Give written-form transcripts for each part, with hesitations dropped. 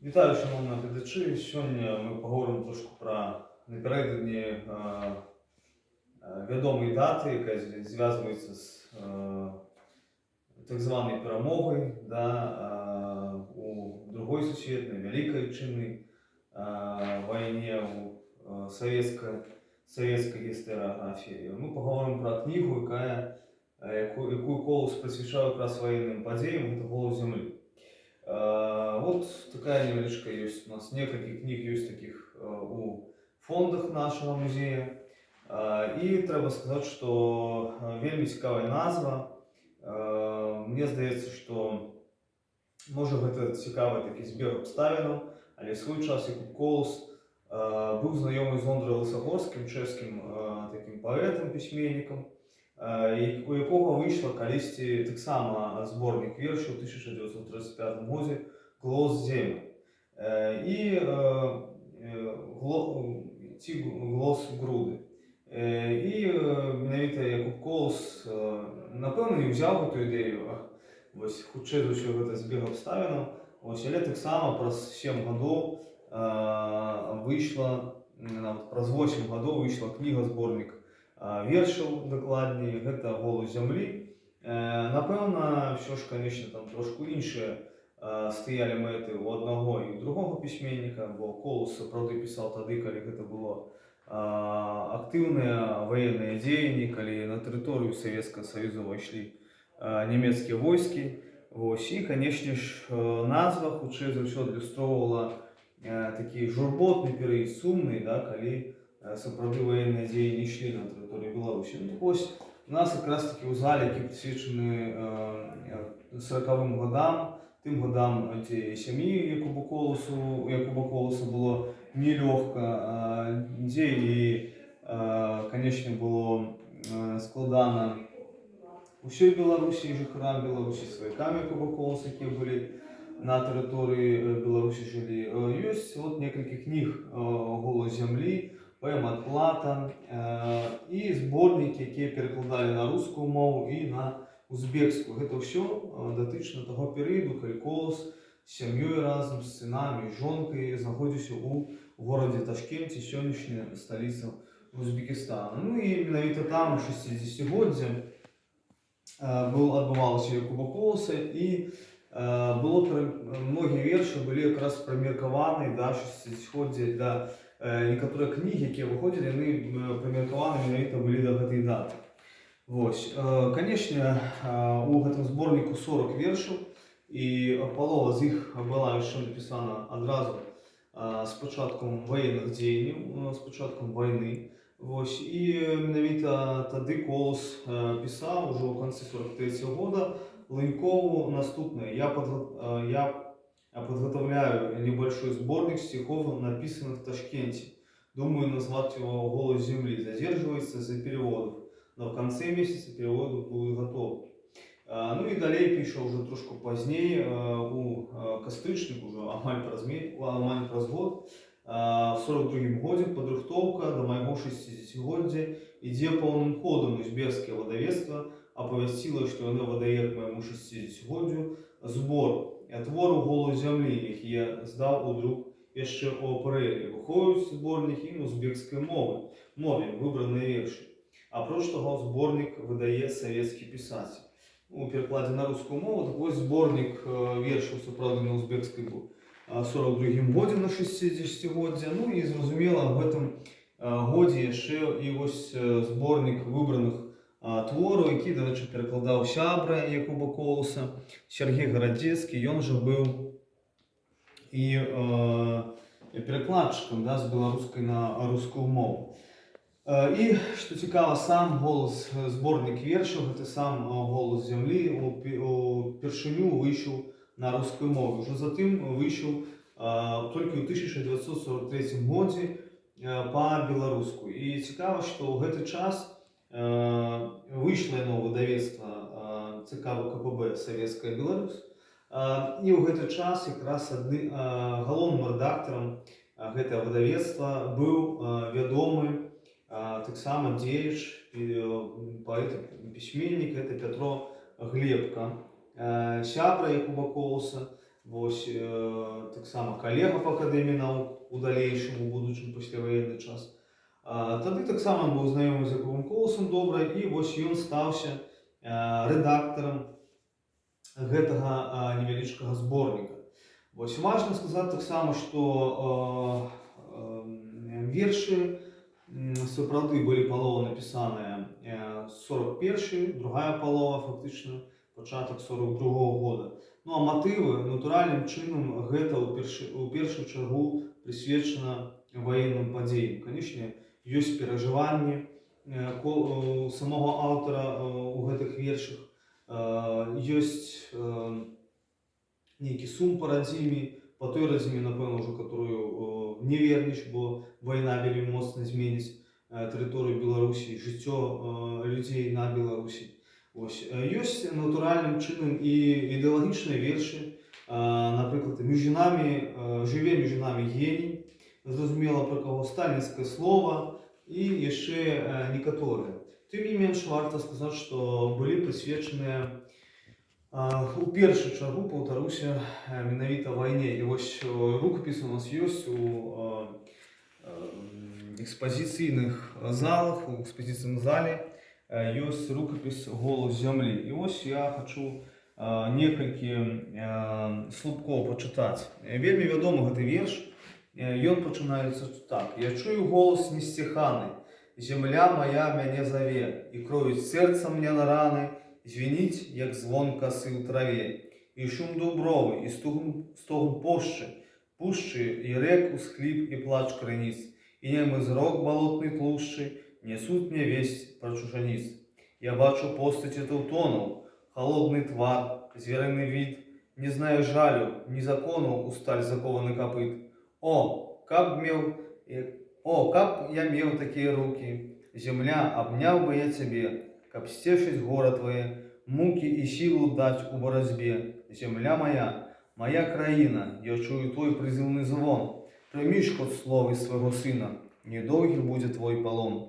Вітаю, шаноўныя гледачы. Сёння мы паговорым трошку пра напярэдадні вядомай даты, якая звязваецца з так званай перамогай, да, у Другой сусветнай, Вялікай Айчыннай вайне у савецкай гістарыяграфіі. Мы паговорым пра кнігу, якую Колас прысвячаў якраз ваенным падзеям, гэта «Голас зямлі». Вот такая невялічкая ёсць у нас, некалькі кніг ёсць таких у фондах нашага музея. І трэба сказаць, што вельмі цікавая назва. Мне здаецца, што, можа, гэта цікавы такі збег абставінаў, але свой час Якуб Колас быў знаёмы з Ондрай Лысагорскім, чэшскім такім паэтам, пісьменнікам, у якога выйшла калісьці таксама зборнік вершаў у 1935 годзе «Głos Ziemi». І ці «Głos Grudy». І менавіта Якуб Колас, напэўна, не ўзяў гэту ідэю, а вось, хутчэй за ўсё, гэта збег абставінаў. Вось, але таксама праз 7 гадоў выйшла, нават праз 8 гадоў выйшла кніга, зборнік вершаў дакладней, гэта «Голас зямлі». Напэўна, ўсё ж, конечно, там трошку іншыя стаялі мэты у аднаго і ў другога пісьменніка, бо Колас сапраўды пісаў тады, калі гэта было актыўныя ваенныя дзеянні, калі на тэрыторыю Савецкага Саюза ўвайшлі нямецкія войскі. Вось, і, конечно ж, назва хутчэй за ўсё адлюстроўвала такі журботны перыяд, сумны, да, калі сапраўды ваенныя дзеянні ішлі на тэрыторыі Беларусі. Ну, так вось, у нас якраз такі ў зале, які прысвечаны 40-м годам, тым годам, дзе сям'і Якуба Коласа было нелёгка, дзе і, конечно, было складана ўсёй Беларусі і жыхарам Беларусі, сваякам Якуба Коласа, якія былі на тэрыторыі Беларусі, жылі. Ёсць вот некалькі кніг: «Голас зямлі», паэма «Адплата» і зборнікі, якія перакладалі на рускую мову і на узбекскую. Гэта ўсё датычна таго перыяду, калі Колас з сям'ёй, разам з сынамі і жонкай знаходзіўся ў горадзе Ташкенце, сённяшняя сталіца Узбекістана. Ну і менавіта там у 60-годдзе адбывалася Якуба Коласа, і многія вершы былі якраз прымеркаваны да 60-годдзя, да некаторыя кнігі, якія выходзілі, яны прымеркаваны менавіта былі да гэтай даты. Вось. Конечно, у гэтым зборніку 40 вершаў, і палова з іх была яшчэ напісана адразу з пачатком ваенных дзеянняў, з пачатком вайны. Вось. І менавіта тады Колас пісаў ужо ў канцы 43 года Лынькову наступнае: Я подготовляю небольшой сборник стихов, написанных в Ташкенте. Думаю назвать его «Голос земли». Задерживается из-за переводов, но в конце месяца переводы будут готовы». Ну і далей піша ўжо трошку пазней, у кастрычніку, ўжо амаль праз год, в 42 годзе: «Падрыхтоўка да майго 60-годдзя ідзе поўным ходам. Узбекскае выдавецтва апавясціла, што яно выдае к майму 60-годдзю збор твору «Голас зямлі», які я здаў у друк яшчэ ў апрэлі. Выходзіць зборнік і на узбекскай мове, выбраныя вершы. Апроч таго, зборнік выдае «Советский писатель» у перакладзе на рускую мову». Так вось, зборнік вершаў сапраўды на узбекскай быў 42 годзе на 60-годдзя. Ну і, зразумела, в гэтым годзе яшчэ і вось зборнік выбраных твораў, які, дарэчы, перакладаў сябра Якуба Коласа Сяргей Гарадзецкі. Ён жа быў і перакладчыкам, да, з беларускай на рускую мову. І што цікава, сам голас, зборнік вершаў, гэты сам «Голас зямлі» упершыню выйшаў на рускай мове. Ужо затым выйшаў толькі ў 1943 годзе па-беларуску. І цікава, што ў гэты час выйшла яно выдавецтва ЦК ВКПБ «Савецкая Беларусь». І ў гэты час якраз галоўным рэдактарам гэтага выдавецтва быў вядомы таксама дзеяч, паэт, пісьменнік, гэта Пятро Глебка, сябра Якуба Коласа. Вось, і Вось, таксама калега па Акадэміі навук у далейшым, у будучым пасляваенны час. Тады таксама быў знаёмы з Якубам Коласам добра, і вось ён стаўся рэдактарам гэтага невялічкага зборніка. Вось важна сказаць таксама, што вершы сапраўды былі палова напісаныя 41, другая палова, фактычна пачатак 42 года. Ну а матывы, натуральным чынам, гэта ў першую чаргу прысвечана ваенным падзеям. Канешне, ёсць перажыванні самога аўтара у гэтых вершах, ёсць нейкі сум па радзіме, па той радзіме, напэўна, ўжо которую не вернеш, бо вайна вельмі моцна зменіць тэрыторыю Беларусі, жыццё людзей на Беларусі. Вось. Ёсць натуральным чынам і ідэалагічныя вершы, напрыклад, «Між нами, жыве між нами геній», зразумела, пра каго, «Сталінскае слова» і яшчэ некаторыя. Тым не менш, варта сказаць, што былі прысвечаныя у першую чаргу, паўтаруся, менавіта вайне. І вось рукапіс у нас ёсць у экспазіцыйных залах, у экспазіцыйным зале ёсць рукапіс «Голас зямлі». І вось я хачу некалькі слупкоў пачытаць. Вельмі вядомы гэты верш. Ён пачынаецца так: «Я чую голас несціханы, зямля моя мяне заве, і кроіць сэрца мне на раны, звініць, як звон касы ў траве, і шум дубровы, і стогн пушчы, і рэк усхліп, і плач крыніц, і немы зрок балотны тлушчы несуць мне весць пра чужаніц. Я бачу постаці тэўтонаў, холодны твар, зверыны від, не знае жалю, ні закону у сталь закованы капыт. О, каб я меў такія рукі, зямля, абняў бы я цябе, каб сцешыць гора твае, мукі і сілу даць у барацьбе. Зямля моя, моя краіна, я чую твой прызыўны звон. Прымі ж хоць словы свайго сына, недоўгі будзе твой палон.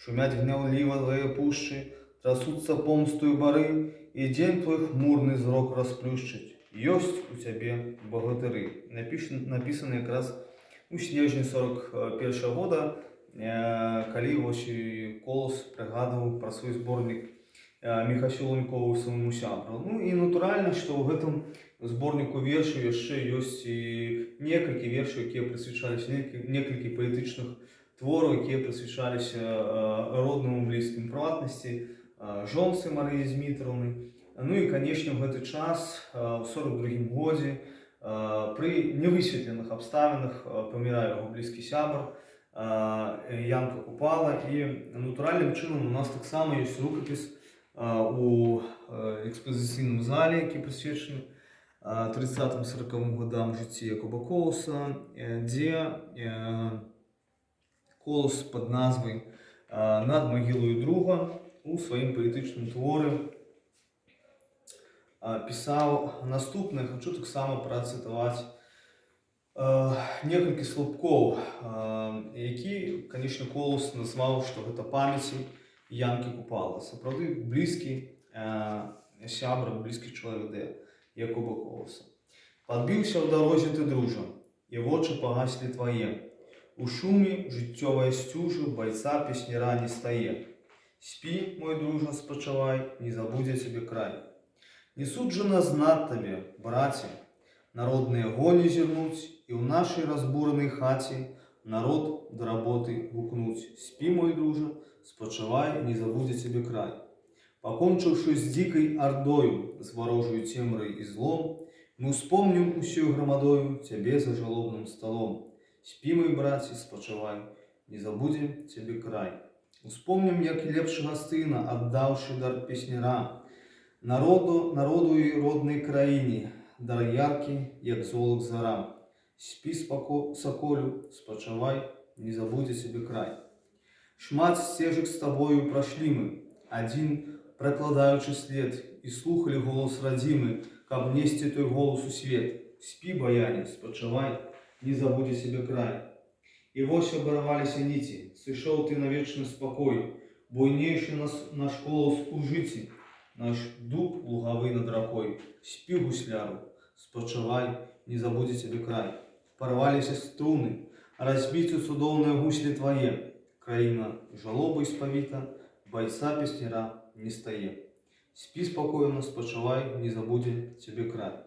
Шумяць гняўліва твае пушчы, трасуцца помстою бары, і дзень твой хмурны зрок расплюшчыць. Ёсць у цябе багатыры». Напісаны якраз у снежні 41 года, калі вось і Колас прыгадваў пра свой зборнік Міхасю Лунькову свайму сябру. Ну і натуральна, што ў гэтым зборніку вершаў яшчэ ёсць і некалькі вершаў, якія прысвячаліся, некалькі паэтычных твораў, якія прысвячаліся родным, блізкім, прыватнасці, жонцы Марыі Змітраўны. Ну і, канешне, у гэты час, у 42 годзе, пры невысветленых абставінах памірае яго блізкі сябр Янка Купала, і натуральным чынам у нас таксама ёсць рукапіс у экспазіцыйным зале, які прысвечаны 30-40 годам жыцці Якуба Коласа, дзе Колас пад назвай «Над магілою друга» у сваім паэтычным творы пісаў наступнае. Хачу таксама працытаваць некалькі слупкоў, які, канешне, Колас назваў, што гэта памяці Янкі Купала. Сапраўды блізкі сябра, блізкі чалавек да Якуба Коласа. «Падбіўся ў дарозе ты, дружа, і вочы пагаслі твае. У шуме жыццёвай сцюжы байца песняра не стае. Спі, мой дружа, спачывай, не забудзе цябе край. Не суджана знаць табе, браце, народныя гоні зірнуць і ў нашай разбуранай хаце народ да работы гукнуць. Спі, мой дружа, спачывай, не забудзе цябе край. Пакончыўшы з дзікай ардою, з варожаю цемрай і злом, мы ўспомнім усёй грамадою цябе за жалобным сталом. Спі, мой браце, спачывай, не забудзе цябе край. Успомнім, як лепшага сына, аддаўшы дар песняра, народу, народу і роднай краіне, дар яркі, як золак зара. Спі, саколю, спачывай, не забудзе цябе край. Шмат сцежак з табою прайшлі мы, адзін пракладаючы след, і слухалі голас радзімы, каб несці той голас у свет. Спі, баяне, спачывай, не забудзе цябе край. І вось абарваліся ніці, сышоў ты на вечны спакой, буйнейшы наш колас у жыце, наш дуб лугавы над ракой. Спі, гусляру, спачывай, не забудзе цябе край». Спачывай, не забудзе цябе край. Парваліся струны, разбіты цудоўныя гуслі твае. Краіна жалобай спавіта, байца песняра не стае. Спі спакойна, спачывай, не забудзе цябе край.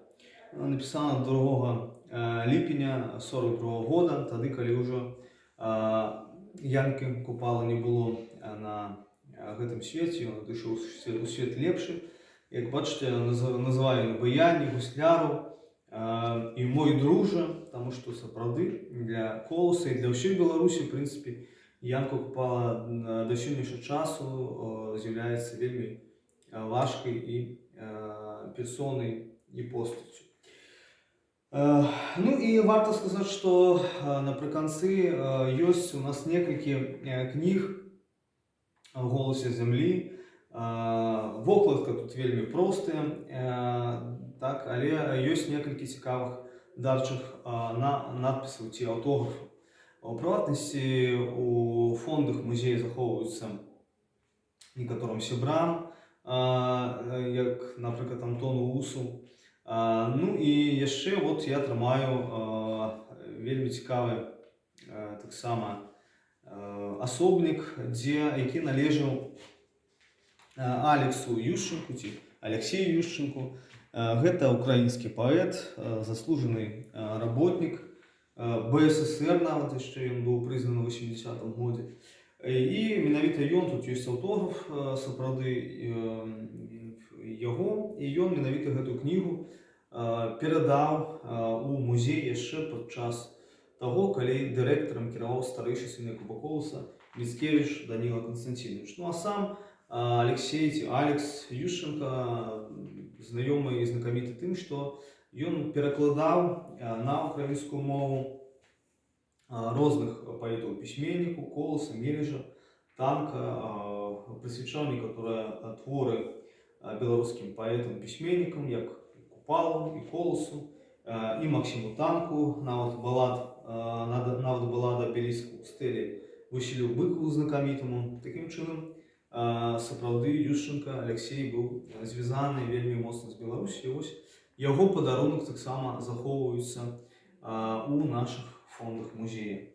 Напісана 2 ліпеня 42 года, тады, калі ўжо Янкі Купала не было на гэтым свеце, ён адышоў у свет лепшы. Як бачыце, называе баяне, гусляру і «мой дружа», таму што сапраўды для Коласа і для ўсёй Беларусі, в прынцыпе, Янка Купала да сённяшняга часу з'яўляецца вельмі важкай і персонай, і постаццю. Ну і варта сказаць, што напрыканцы ёсць у нас некалькі кніг «Голася зямлі». Вокладка тут вельмі простая, так, але ёсць некалькі цікавых дарчых на надпісаў ці аўтографаў. У прыватнасці, у фондах музея захоўваюцца некаторым сябрам, як, напрыклад, Антону Усу. Ну і яшчэ вот я трымаю вельмі цікавы таксама асобнік, які належаў Алексу Юшчанку ці Алексею Юшчанку. Гэта украінскі паэт, заслужаны работнік БССР, нават яшчэ ён быў прызнаны ў 80 годзе. І менавіта ён, тут ёсць аўтограф сапраўды яго, і ён менавіта гэту кнігу перадаў у музей яшчэ падчас таго, калі дырэктарам кіраваў старэйшы сын Якуба Коласа Міцкевіч Даніла Канстанцінавіч. Ну а сам Алексей ці Алекс Юшчанка знаёмы і знакаміты тым, што ён перакладаў на украінскую мову розных паэтаў, пісьменнікаў: Коласа, Мележа, Танка, прысвячаў некаторыя творы беларускім паэтам, пісьменнікам, як Купалу і Коласу, і Максіму Танку, нават балада «Абеліск у стэлі» Васілю Быкаву знакамітаму. Такім чынам, сапраўды Юшчанка Алексей быў звязаны вельмі моцна з Беларусі. Вось яго падарунак таксама захоўваюцца у нашых фондах музея.